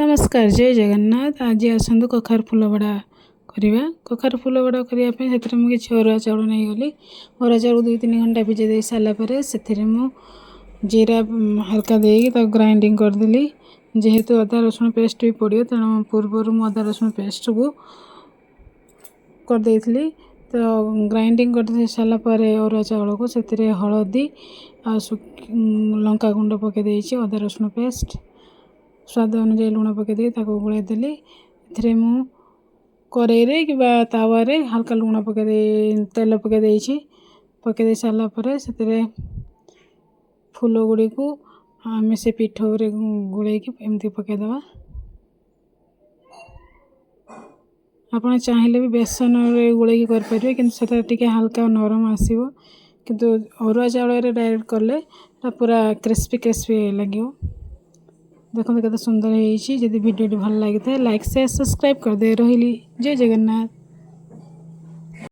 ନମସ୍କାର, ଜୟ ଜଗନ୍ନାଥ। ଆଜି ଆସନ୍ତୁ କଖାରୁ ଫୁଲ ବଡ଼ା କରିବା। କଖାରୁ ଫୁଲ ବଡ଼ା କରିବା ପାଇଁ ସେଥିରେ ମୁଁ କିଛି ଅରୁଆ ଚାଉଳ ନେଇଗଲି। ଅରୁଆ ଚାଉଳ 2-3 ଘଣ୍ଟା ଭିଜେଇ ଦେଇ ସାରିଲା ପରେ ସେଥିରେ ମୁଁ ଜିରା ହାଲକା ଦେଇକି ତାକୁ ଗ୍ରାଇଣ୍ଡିଙ୍ଗ କରିଦେଲି। ଯେହେତୁ ଅଦା ରସୁଣ ପେଷ୍ଟ ବି ପଡ଼ିବ, ତେଣୁ ପୂର୍ବରୁ ମୁଁ ଅଦା ରସୁଣ ପେଷ୍ଟକୁ କରିଦେଇଥିଲି। ତ ଗ୍ରାଇଣ୍ଡିଙ୍ଗ କରିଦେଇ ସାରିଲା ପରେ ଅରୁଆ ଚାଉଳକୁ ସେଥିରେ ହଳଦୀ ଆଉ ଲଙ୍କା ଗୁଣ୍ଡ ପକାଇ ଦେଇଛି, ଅଦା ରସୁଣ ପେଷ୍ଟ, ସ୍ୱାଦ ଅନୁଯାୟୀ ଲୁଣ ପକାଇ ଦେଇ ତାକୁ ଗୋଳାଇ ଦେଲି। ଏଥିରେ ମୁଁ କରେଇରେ କିମ୍ବା ତାୱାରେ ହାଲକା ଲୁଣ ପକାଇ ଦେଇ ତେଲ ପକାଇ ଦେଇଛି। ପକାଇ ଦେଇ ସାରିଲା ପରେ ସେଥିରେ ଫୁଲ ଗୁଡ଼ିକୁ ଆମେ ସେ ପିଠଉରେ ଗୋଳେଇକି ଏମିତି ପକାଇଦେବା। ଆପଣ ଚାହିଁଲେ ବି ବେସନରେ ଗୋଳେଇକି କରିପାରିବେ, କିନ୍ତୁ ସେଟା ଟିକେ ହାଲକା ନରମ ଆସିବ। କିନ୍ତୁ ଅରୁଆ ଚାଉଳରେ ଡାଇରେକ୍ଟ କଲେ ସେଟା ପୁରା କ୍ରିସ୍ପି କ୍ରିସ୍ପି ଲାଗିବ। ଦେଖନ୍ତୁ କେତେ ସୁନ୍ଦର ହେଇଛି। ଯଦି ଭିଡ଼ିଓଟି ଭଲ ଲାଗିଥାଏ, ଲାଇକ୍, ସେୟାର, ସବସ୍କ୍ରାଇବ୍ କରିଦେବେ। ରହିଲି, ଜୟ ଜଗନ୍ନାଥ।